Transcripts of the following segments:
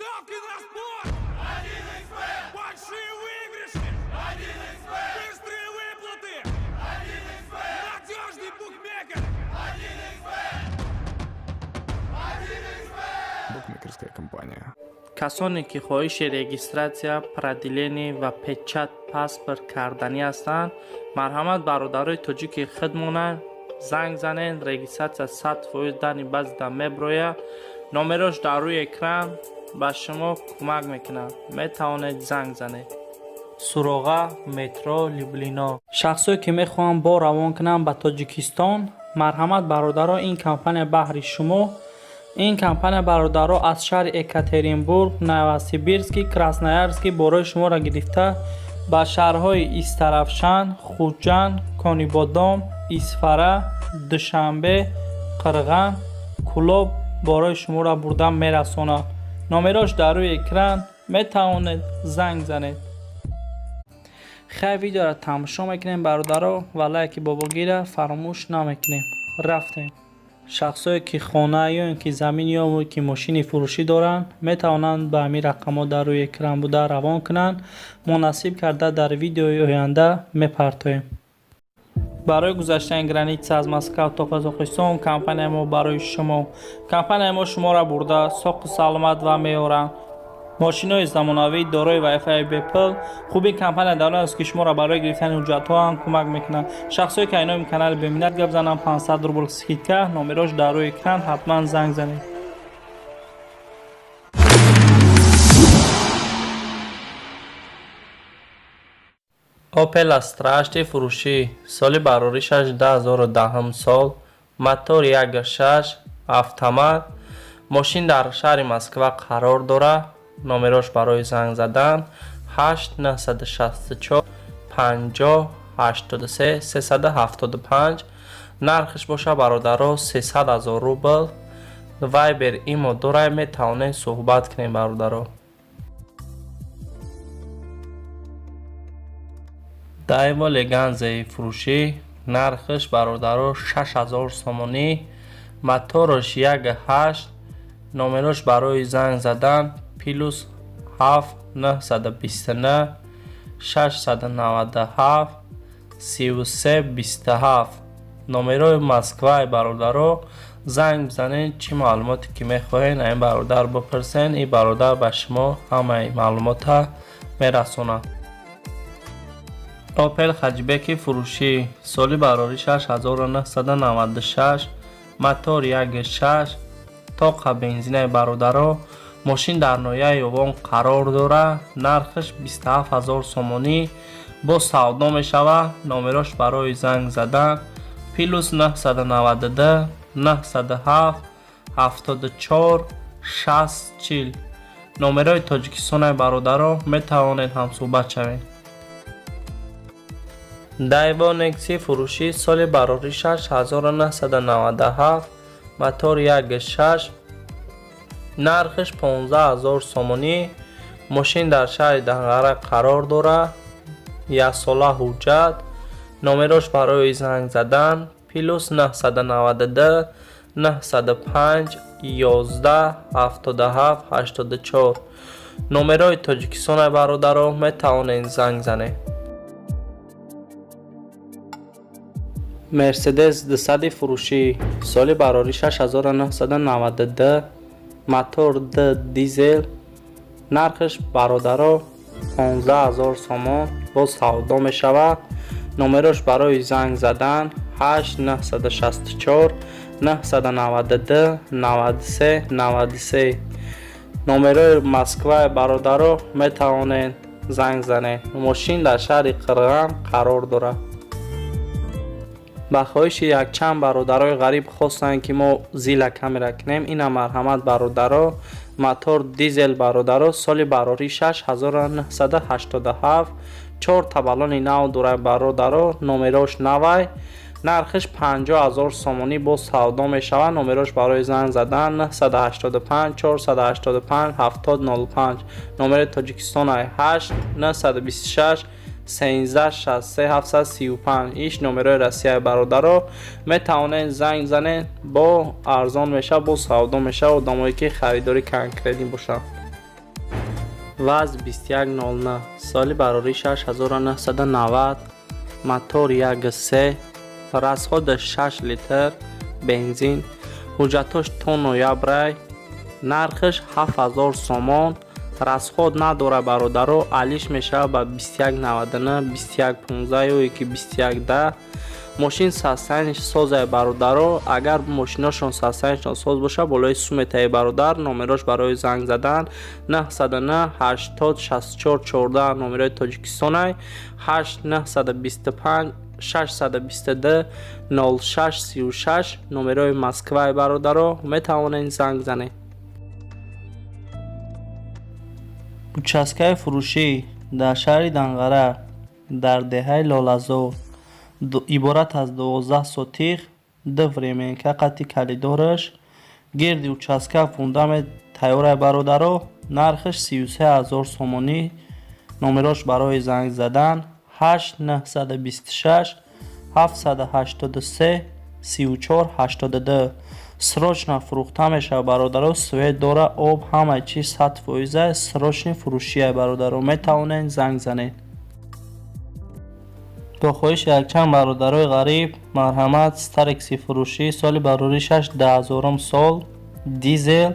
Ставки на спорт! 1xBet! Большие выигрыши! 1xBet! Быстрые выплаты! 1xBet! Надежный букмекер! 1xBet! 1xBet! Букмекерская компания. Касоне ки хоҳиши регистрация, продление ва печать паспорт карданӣ ҳастанд, марҳамат, бародарои тоҷики худмонанд, занг занед. Регистрация 100% дани базида меброяд. Номерош дар рӯи экран, ба шумо кӯмак мекунад, метавонед занг занед. Суроға: метро Люблино. Шахсое ки мехоҳанд бор равон кунанд ба Тоҷикистон, марҳамат, бародаро, ин компания баҳри шумо. Ин компания, бародаро, аз шаҳри Екатеринбург, Новосибирски, Красноярски борои шуморо гирифта, ба шаҳрҳои Истаравшан, Хуҷанд, Конибодом, Исфара, Душанбе, Қирған, Кӯлоб борои шуморо бурда мерасонад. Номерош дар рӯи экран, метавонед занг занед. Хай, видеоро тамошо мекунем, бародаро, ва лайки бобогира фаромӯш намекунем. Рафтем. Шахсое ки хона ё ин ки замин ё ки мошини фурӯшӣ доранд, метавонанд ба ҳамин рақамҳо дар рӯи экран буда равон кунанд. Мо насиб карда дар видеои оянда мепартоем. Барои гузаштани граница аз Москва то Қазоқистон компанияи мо барои шумо. Компанияи мо шуморо бурда соқу саломат ва меоранд. Мошинои замонавӣ дорои вайфаи бепул. Хуби компания дар он аст, ки шуморо барои гирифтани ҳуҷҷатҳо ҳам кӯмак мекунад. Шахсое ки айноми канали Беминнат гап зананд, 500 рубл скидка. Номерош дар рӯи экран, ҳатман занг занед. Опел Астра ҳашти фурӯшӣ, соли бароришаш 2010 сол, мотор 1.6, автомат. Мошин дар шаҳри Москва қарор дорад. Номерош барои занг задан: 8 964 50 83 375. Нархш боша, бародаро, 300 ҳазор рубл. Вайбер, имо дорай, метавонед суҳбат кунед, бародаро. Дайва Леганзаи фурӯшӣ, нархш, бародаро, 6000 сомонӣ, мотораш 1.8. Номерош барои занг задан: плюс 7 929 697 33 27. Номерои Москваи, бародаро, занг бизанед. Чӣ маълумоте ки мехоҳед, ин бародар бипурсен, ин бародар ба шумо ҳамаи маълумота мерасонад. Опел Хэтчбеки фурӯшӣ, соли бароришаш 1996, мотор 1.6, тоқа бензинаи, бародаро. Мошин дар ноҳияи Ёвон қарор дорад. Нархаш 27 ҳазор сомонӣ, боз савдо мешавад. Номерош барои занг задан: плюс 992 907 74 60 40. Номерои Тоҷикистонаи, бародаро, метавонед ҳамсӯҳбат шавед. Дайва Некси фурӯшӣ, соли бароришаш 1997, мотор 1.6, нархаш 15 ҳазор сомонӣ. Мошин дар шаҳри Данғара қарор дорад. Яксола ҳуҷҷат. Номерош барои занг задан: плюс 992 905 11 77 84. Номерои Тоҷикистонаи, бародаро, метавонед занг занед. Мерседес 200 фурӯшӣ, соли бароришаш 1992, мотор д дизел. Нархаш, бародаро, 15 ҳазор сомон, боз савдо мешавад. Номерош барои занг задан: 8 964 992 93 93. Номерои Москваи, бародаро, метавонед занг занед. Мошин дар шаҳри Қирған қарор дорад. Ба хоҳиши якчанд бародарои ғариб хостанд, ки мо зила камера кунем. Ина, марҳамат, бародаро. Мотор дизел, бародаро, соли бароришаш 1987, чорта баллони нав дорад, бародаро, номерош навай. Нархаш 50 ҳазор сомонӣ, боз савдо мешавад. Номерош барои занг задан: 985 485 70 05. Номери Тоҷикистонай: 8 926 13 63 735. Иш номерои Россияи, бародаро, метавонед занг занед. Бо арзон мешавад, боз савдо мешавад, одамое ки харидори конкретӣ бошанд. ВАЗ 2109, соли барорӣ 6990, мотор 1,3, расход аш 6 литр бензин, ҳуҷҷатош то ноябрай, нархаш 7000 сомон, расход надора, бародаро. Алиш мешавад ба 2199, 2115 ё ки 2110. Мошин состояние ш созай, бародаро. Агар мошиношон состояние шон соз боша, болои суметаи, бародар. Номерош барои занг задан 909 80 64 14, номерои Тоҷикистонай, 8 925 622 06 36, номерои Москваи, бародаро. Метавонед занг занед. Участкаи фурӯшӣ дар шаҳри Данғара, дар деҳаи Лолазор, иборат аз 12 сотих, ду временка қати калидораш, гирди участка фундамент тайёрай, бародаро. Нархаш 33 000 сомонӣ. Номерош барои занг задан 8 926 783 34 82. Срочно фурӯхта мешавад, бародаро. Свет дора, об, ҳамаи чиз 100%-а. Срочный фурӯшия, бародаро, метавонед занг занед. Бо хоҳиши якчанд бародарои ғариб, марҳамат, Старекси фурӯшӣ, соли барорӣ 6 2000 сол, дизел,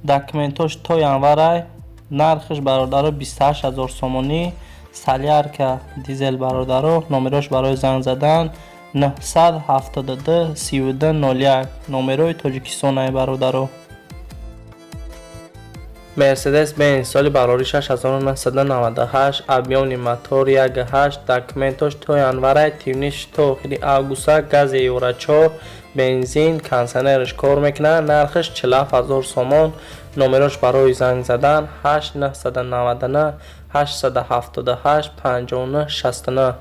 документош то январай, нархаш, бародаро, 28 000 сомонӣ, солярка, дизел, бародаро. Номерош барои занг задан 972 32 01, номерои Тоҷикистонай, бародаро. Мерседес Бенз, соли барорӣ 6998, объёмный, мотор 1,8, документош то январай, тивниш то охири августа, гази Евро 4, бензин, кондиционераш кор мекунад, нархаш 47 000 сомон. Номерош барои занг задан 8 999 878 59 69,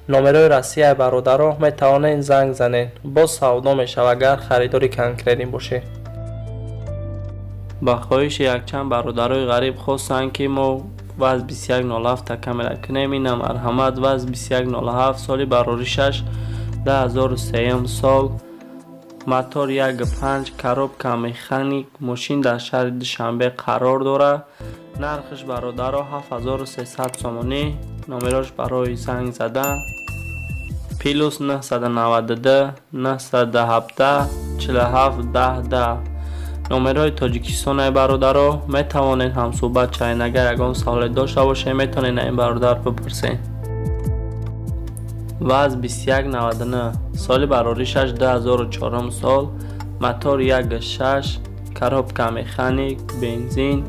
номерои Россияи, бародаро. Метавонед занг занед, боз савдо мешавад, агар харидори конкретӣ бошед. Ба хоҳиши якчанд бародарои ғариб хостанд, ки мо ВАЗ 2107 камера кунем. Ина, марҳамат, ВАЗ 2107, соли бароришаш 2003 сол, мотор 1,5, коробка механик. Мошин дар шаҳри Душанбе қарор дорад. Нархаш, бародаро, 7300 сомонӣ. Номерош барои занг задан плюс 992 917 47 10 10, номерои Тоҷикистонай, бародаро. Метавонед ҳамсӯҳбат шавед. Агар ягон саволе дошта бошед, метавонед ин бародар бипурсед. ВАЗ 2199, соли бароришаш 2004 сол, мотор 1,6, коробка механик, бензин,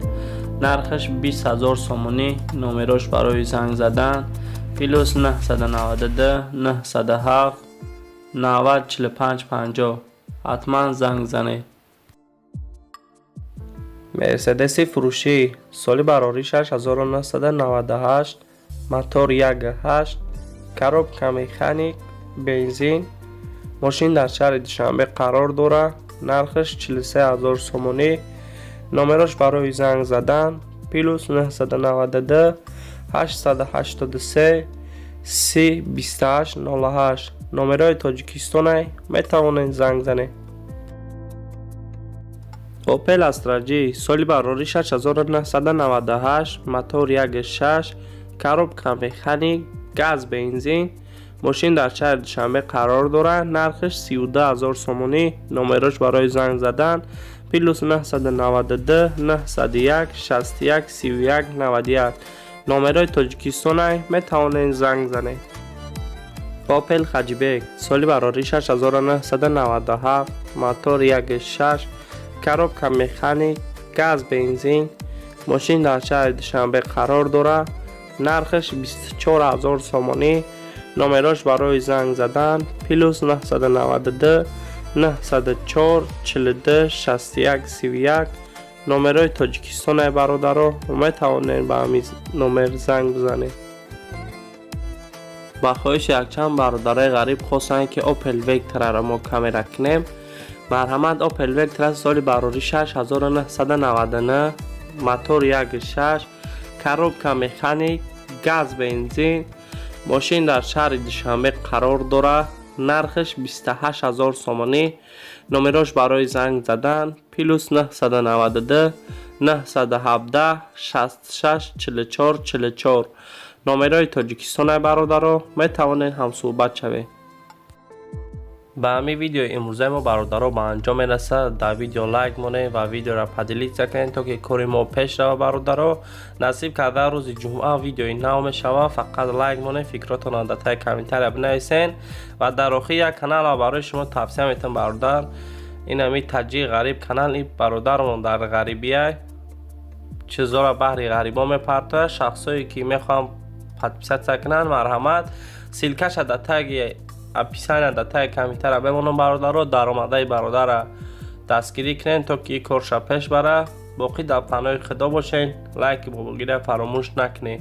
нархаш 20 000 сомонӣ. Номерош барои занг задан плюс 992 907 90 45 50. Ҳатман занг занед. Мерседеси фурӯшӣ, соли бароришаш 1998, мотор 1,8, коробка механик, бензин. Мошин дар шаҳри Душанбе қарор дорад. Нархаш 43 000 сомонӣ. Номерош барои занг задан плюс 992 883 30 28 08, номерои Тоҷикистонай. Метавонед занг занед. Опел Астра J, соли бароришаш 1998, мотор 1,6, коробка механик, газ, бензин. Мошин дар шаҳри Душанбе қарор дорад. Нархаш 32 000 сомонӣ. Номерош барои занг задан плюс 992 901 61 31 91, номерои Тоҷикистонай. Метавонед занг занед. Опел Хэтчбек, соли бароришаш 1997, мотор 1,6, коробка механик, газ, бензин. Мошин дар шаҳри Душанбе қарор дорад. Нархаш 24 000 сомонӣ. Номерош барои занг задан плюс 992 904 42 61 31, номерои Тоҷикистонай, бародаро. Метавонед ба ҳамин номер занг бизанед. Ба хоҳиши якчанд бародарои ғариб хостанд, ки Опел Вектраро мо камера кунем. Марҳамат, Опел Вектра, соли бароришаш 1999, мотор 1,6, коробка механик, газ, бензин. Мошин дар шаҳри Душанбе қарор дорад. Нархаш 28 000 сомонӣ. Номерош барои занг задан плюс 992 917 66 44 44. Номерои Тоҷикистонай, бародаро, метавонед ҳамсӯҳбат шавед. Ба ҳамин видеои имрӯзаи мо, бародаро, ба анҷом мерасад. Дар видео лайк монед ва видеоро поделиться кунед, то ки кори мо пеш рава. Бародаро, насиб карда, рӯзи ҷумъа видеои нав мешавад. Фақат лайк монед, фикротонро дар таи комментария бинависед. Ва дар охир як каналро барои шумо тавсия метавам, бародар. Ин ҳами Таҷик Ғариб канал. И бародармон дар ғарибия чизоро баҳри ғарибон мепартояд. Шахсое ки мехоҳанд подписаться кунанд, марҳамат, ссылка ша дар таги описания, дар таги комментария бемонам. Бародаро, даромадаи бародара дастгирӣ кунед, то ки ин корша пеш бара. Боқӣ дар паноҳи Худо бошед. Лайки бобогира фаромӯш накунед.